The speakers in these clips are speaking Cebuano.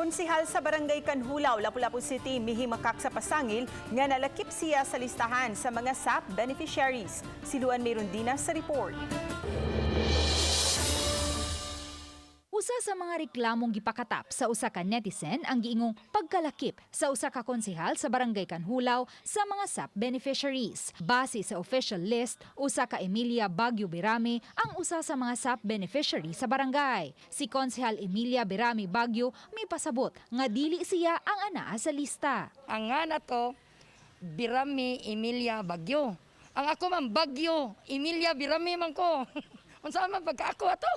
Konsihal sa Barangay Canjulao, Lapu-Lapu City, mihimakak sa pasangil nga nalakip siya sa listahan sa mga SAP beneficiaries. Si Luan Merundina sa report. Usa sa mga reklamong gipakatap sa usa ka netizen ang giingong pagkalakip sa usa ka konsehal sa Barangay Canjulao sa mga SAP beneficiaries. Base sa official list, usa ka Emilia Baguio Birame ang usa sa mga SAP beneficiary sa barangay. Si Konsehal Emilia Birame Baguio may pasabot nga dili siya ang anaa sa lista. Ang nga na to, Birami Emilia Bagyo. Ang ako man Bagyo, Emilia Birami man ko. Unsa man pagka ako ato?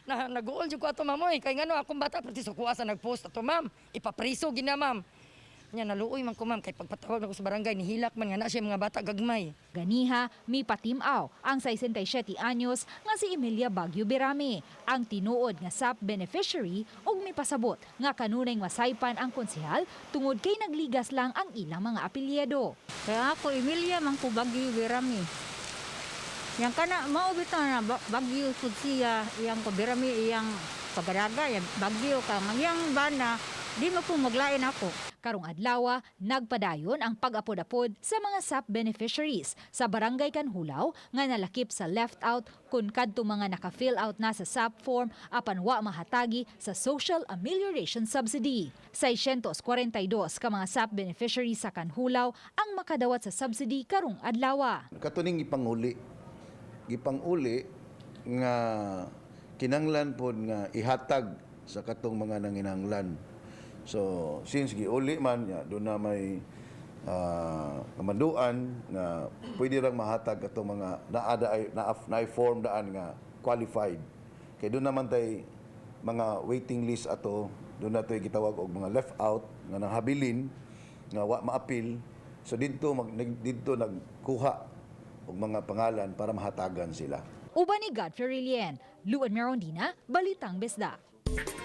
Na naguol jud ko ato, ma'am, oy. Kay ngano akong bata perti sukuha sa nagpost ato, ma'am. Ipapriso gina, ma'am. Nya naluoy man ko, ma'am, kay pagpatawag nako sa barangay nihilak man nga na siya mga bata gagmay. Ganiha, mi patimaw ang 67 anyos nga si Emilia Baguio Birame, ang tinuod nga SAP beneficiary, ug mipasabot nga kanunay masaypan ang konsehal tungod kay nagligas lang ang ilang mga apelyido. Kaya ako, Emilia, man ko Bagyo Birami. Yang kana, mao bitaw na Bagyo pud siya, iyang ko Birami, iyang pagaraga, yang Bagyo ka. Ang iyang bana, di mo po maglain ako. Karong adlaw, nagpadayon ang pag-apod-apod sa mga SAP beneficiaries sa Barangay Canjulao nga nalakip sa left out kun kadto mga naka-fill out na sa SAP form apan wa mahatagi sa Social Amelioration Subsidy. 642 ka mga SAP beneficiaries sa Canjulao ang makadawat sa subsidy karong adlaw. Katuning gipanguli nga kinanglan pod nga ihatag sa katong mga nanginanglan. So since giuli man ya, doon na may kamanduan nga pwede rang mahatag katong mga naada ay na, na form daan nga qualified. Kay doon naman tay mga waiting list ato, doon na to'y gitawag og mga left out nga nahabilin nga wa maapil. So didto nagkuha og mga pangalan para mahatagan sila. Uban ni Godfrey Rilien, Luan Merondina, Balitang Bisdak.